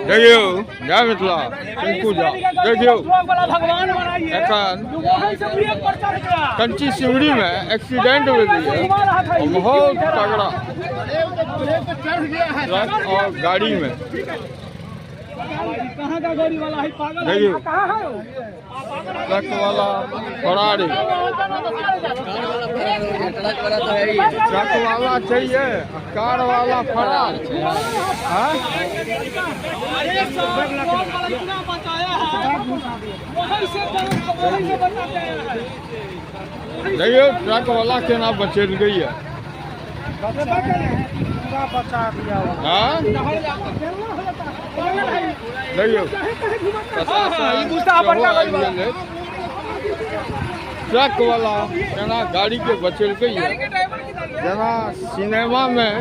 देखियौ, जय मिथिला, टिंकू झा। देखियौ, एखन कंची सिमरीमे एक्सीडेंट भेलैए और बहुत तगड़ा, ट्रक और गाड़ीमे। देखियौ, ट्रक वाला फरारी, ट्रक वाला चाहिए, कार वाला फरार। हाँ, देखियौ, ट्रक वाला केना बचेलकै ये। हाँ, देखियौ, प्रशासन सेहो आबि गेलै। ट्रक वाला केना गाड़ी के बचेलकै ये, जेना सिनेमा में